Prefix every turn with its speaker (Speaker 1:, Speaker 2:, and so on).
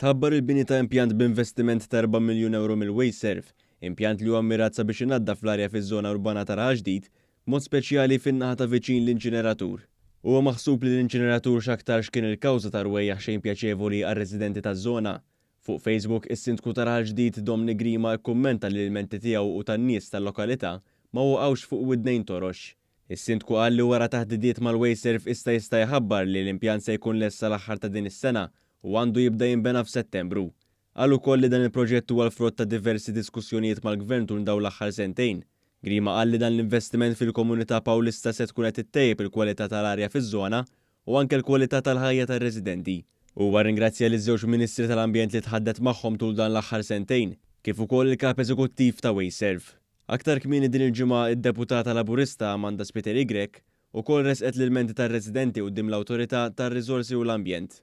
Speaker 1: Tħabbar il-bini ta' impjant b'investiment ta' 4 miljun ewro mill-Wasteserv, impjant li huwa mmirat sabiex inaddaf l-arja fiż-żona urbana ta' Raħal Ġdid, b'mod speċjali fin-naħa ta' viċin l-inċineratur. Huwa maħsub li l-inċineratur x'aktarx kien il-kawża ta' rwejjaħ xejn pjaċevoli għar-residenti taż-żona. Fuq Facebook, is-Sindku ta' Raħal Ġdid, Dominic Grima kkummenta li l-ilmenti tiegħu u tan-nies tal-lokalità ma waqgħux fuq widnejn torox. Is-Sindku qal li wara taħdidiet mal-Wasteserv issa jista' jħabbar li l-impjant se jkun lest sal-aħħar ta' din is-sena u għandu jibda jinbena f'Settembru. Qal ukoll li dan il-proġett huwa l-frott ta' diversi diskussjonijiet mal-Gvern tul dawn l-aħħar sentejn. Grima qal li dan l-investiment fil-komunità Pawlista se tkun qed ittejjeb il-kwalità tal-arja fiż-żona u anke l-kwalità tal-ħajja tar-residenti. Huwa rringrazzja liż-żewġ Ministri tal-Ambjent li tħaddet magħhom tul dan l-aħħar sentejn, kif ukoll il-Kap Eżekuttiv ta' Wasteserv. Aktar kmieni din il-ġimgħa, id-Deputata Laburista Amanda Spiteri Grech ukoll ressqet l-ilmenti tar-residenti quddiem l-Awtorità tar-Riżorsi u l-Ambjent.